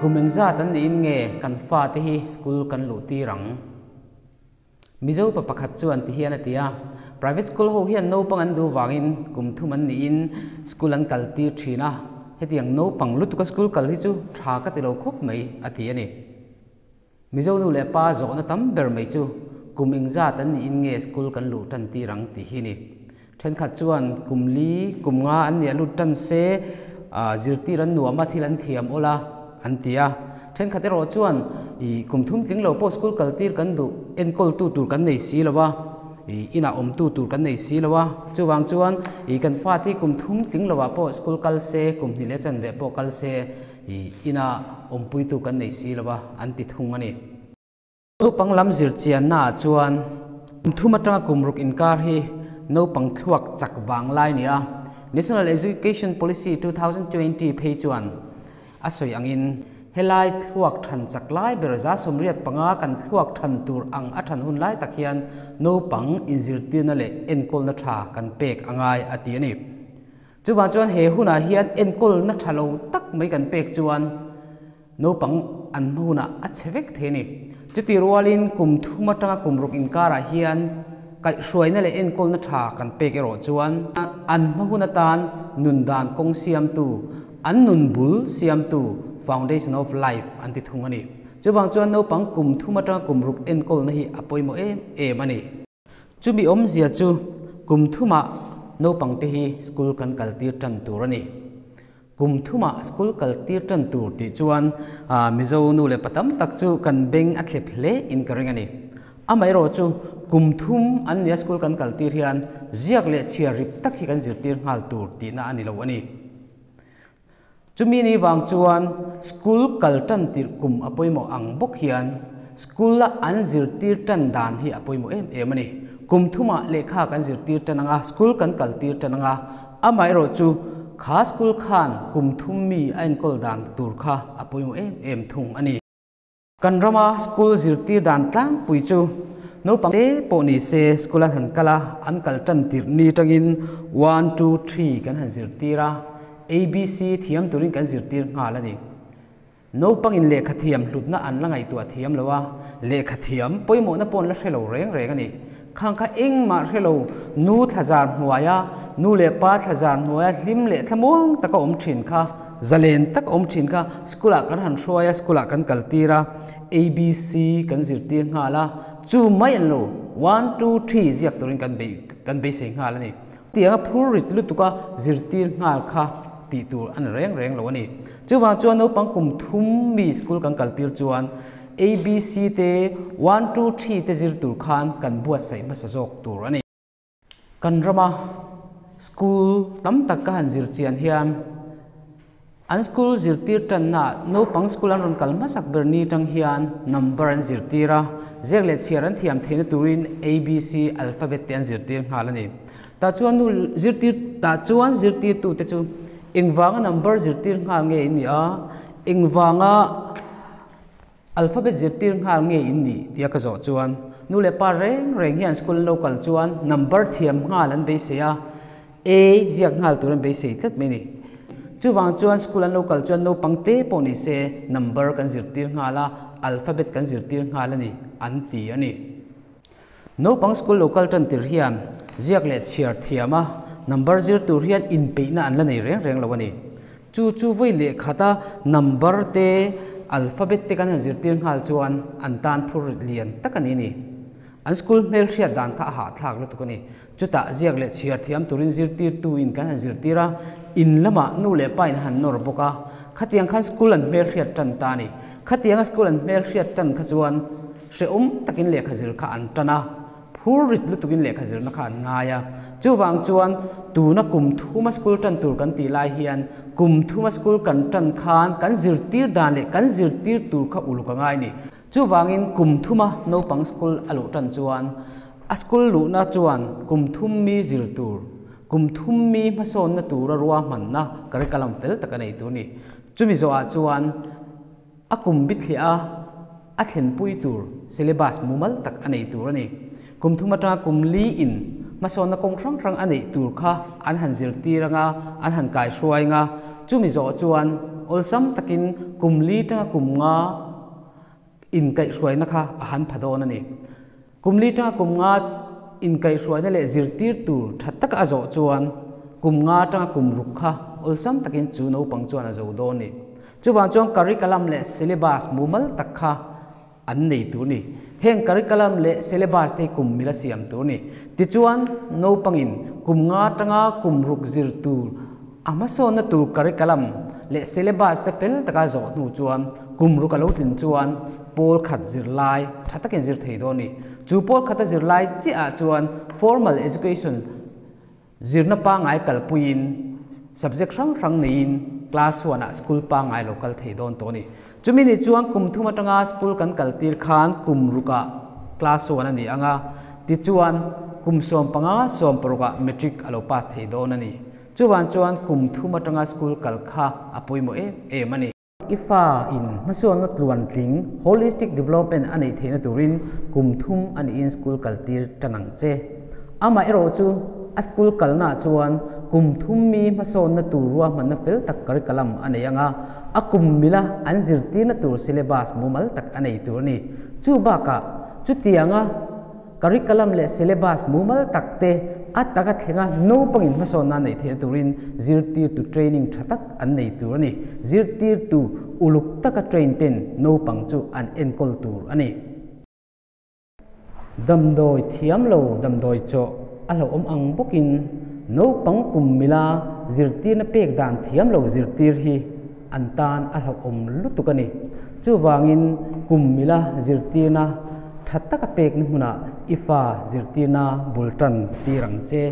Kum engzat an niin nge kan fate hi school kan luh tir ang? Mizo pa pakhat chuan ti hian a ti a, Private school ho hian naupang an duh vangin kum thum an niin school an kal tir thin a, hetiang naupang lutuka school kal hi chu tha ka ti lo khawp mai, a ti a ni. Mizo nu leh pa zawhna tam ber mai chu kum engzat an niin nge school kan luh tan tir ang tih hi ni. Thenkhat chuan kum li, kum nga an nih a lut tan se, zirtir an nuam a, thil an thiam awl a, an ti a. Thenkhat erawh chuan ih kum thum tling lo pawh school kal tir kan duh, enkawltu tur kan nei si lo a, ih inah awmtu tur kan nei si lo a. Chuvang chuan ih kan fate hi kum thum tling lovah pawh school kal se, kum hnih leh chanve pawh kal se, ih ina awmpuitu kan nei si lo a, an ti thung a ni. Naupang lam zirchianna ah chuan kum thum atanga kum ruk inkar hi naupang thluak chak vang lai ni a, National Education Policy 2020 phei chuan a sawi angin helai thluak than chak lai ber 85 kan thluak than tur ang a than hun lai tak hian naupang inzirtirna leh enkawlna tha kan pek a ngai a ti a ni. Chuvang chuan he hunah hian enkawlna tha lo tak mai kan pek chuan Naupang an hma hunah a chhe vek thei a ni. Chuti rualin kum thum atanga kum ruk inkarah hian kaihhruaina leh enkawlna tha kan pek erawh chuan an hma hun atan nun dan kawng siamtu, an nun bul siamtu, foundation of life, an ti thung a ni. Chuvang chuan naupang kum thum atanga kum ruk enkawlna hi a pawimawh em em a ni. Chumi awmzia chu kum thumah naupangte hi school kan kaltir tan tur a ni. Kum thumah school kaltir tan tur tih chuan Mizo nu leh pa tam tak chu kan beng a thlep hle in ka ring a ni. Amaherawh chu kum thum an nia school kan kaltir hian ziak leh chhiar rip tak hi kan zirtir nghal tur tihna a ni lo a ni. Chumi ni vang chuan school kal tan tirh kum a pawimawh ang bawk hian school a an zirtir tan dan hi a pawimawh em em a ni. Kum thumah lehkha kan zirtir tan ang a, school kan kal tir tan ang a, amaherawh chu kha school khan kum thum mi a enkawl dan tur kha a pawimawh em em thung a ni. Kan rama school zirtir dan tlangpui chu naupang te pawh ni se school an han kal a, an kal tan tirh ni tangin one, two, three kan han zirtir a, ABC thiam turin kan zirtir nghal a ni. Naupangin lehkha thiam hlutna an la ngaihtuah thiam lo a, lehkha thiam pawimawhna pawh an la hre lo reng reng a ni. Khang kha engmah hre lo nu thlazar hnuaia nu leh pa thlazar hnuaia hlim leh thlamuang taka awm thin kha, zalen taka awm thin kha school ah kan han hruai a, school ah kan kal tir a, ABC kan zirtir nghal a, chu mai an lo one two three ziak turin kan bei kan beisei nghal a ni. Tianga phur rit lutuk a zirtir nghal kha tih tur a ni reng reng lo a ni. Chuvang chuan naupang kum thum mi school kan kal tir chuan ABC te, one two three te zir tur khan kan buatsaih hmasa zawk tur a ni. Kan rama school tam tak ka han zir chian hian an school zirtir tanna naupang school an rawn kal hmasak ber ni tang hian number an zirtir a, ziak leh chhiar an thiam theihna turin ABC alphabet te an zirtir nghal a ni. Tah chuan nu zirtir tah chuan zirtirtute chu engvanga number zirtir nghal nge in nih a, engvanga Alphabet zirtir nghal nge in nih tia ka zawh chuan nu leh pa reng reng hian school an lo kal chuan number thiam nghal an beisei a, A ziak nghal tur an beisei tlat mai a ni. Chuvang chuan school an lo kal chuan naupang te pawh ni se number kan zirtir nghal a, alphabet kan zirtir nghal a ni an ti a ni. Naupang school lo kal tan tir hian ziak leh chhiar thiam a, number zir tur hian inpeihna an la nei reng reng lo a ni. Chu chu vawi leh khata number te, alphabet te kan han zirtir nghal chuan an tan phur lian tak a ni ni. An school hmel hriat dan kha a hahthlak lutuk a ni. Chutah ziak leh chhiar thiam turin zirtirtu in kan han zirtir a, in lamah nu leh pa in han nawr bawk a. Khatiang khan school an hmel hriat tan ta a ni. Khatianga school an hmel hriat tan kha chuan Hrehawm takin lehkha zir kha an tan a, phur rit lutukin lehkha zirna kha an ngai a. Chuvang chuan tuna kum thuma school tan tur kan tih lai hian kum thuma school kan tan khan kan zirtir dan leh kan zirtir tur kha uluk a ngai a ni. Chuvangin kum thuma naupang school a luh tan chuan a school luhna chuan kum thum mi zir tur, kum thum mi hmasawnna tura ruahmanna curriculum fel tak a nei tur a ni. Chumi zawhah chuan a kum bithliah a. A thlenpui tur syllabus mumal tak a nei tur a ni. Kum thum atanga kum li in hmasawnna kawng hrang hrang a neih tur kha an han zirtir anga, an han kaihruai anga, Chumi zawh chuan awlsam takin kum li tanga kum nga inkaihhruaina kha a han pha dawn a ni. Kum li tanga kum nga inkaihhruaina leh zirtir tur tha taka a zawh chuan kum nga tanga kum ruk kha awlsam takin chu naupang chuan a zo dawn a ni. Chuvang chuan curriculum leh syllabus mumal tak kha an nei tur a ni. Heng curriculum leh syllabus te hi kum mila siam tur a ni. Tichuan, naupangin kum nga atanga kum ruk zir tur a hmasawnna tur curriculum leh syllabus te fel taka zawh hnu chuan kum ruk a lo tlin chuan pawl khat zirlai tha takin zir thei dawn a ni. Chu pawl khata zirlai chiahah chuan formal education Zirna pangngai kalpuiin subject hrang hrang neiin class one ah school pangngai lo kal thei dawn tawh a ni. Chumi ni chuan kum thum atanga school kan kal tir khan kum rukah class one a ni ang a, tichuan kum 15 16 ah matric a lo pass thei dawn a ni. Chuvang chuan kum thum atanga school kal kha a pawimawh em em a ni. I fa in hmasawnna tluantling, holistic development, a neih theihna turin kum thum a niin school kal tir tan ang che. Amah erawh chu a school kalnaah chuan kum thum mi hmasawnna tur ruahmanna fel tak curriculum a nei ang a, a kum mila an zirtirna tur syllabus mumal tak a nei tur a ni. Chu bakah chutianga Curriculum leh syllabus mumal tak te a taka thlenga naupangin hmasawnna neih theihna turin zirtirtu training tha tak an nei tur a ni. Zirtirtu uluk taka train ten naupang chu an enkawl tur a ni. Damdawi thiam lo damdawi chawh a hlauhawm ang bawkin naupang kum mila zirtirna pek dan thiam lo zirtir hi an tan a hlauhawm lutuk a ni. Chuvangin kum mila zirtirna tha taka pekna hmunah i fa zirtirna bul tan tir ang che.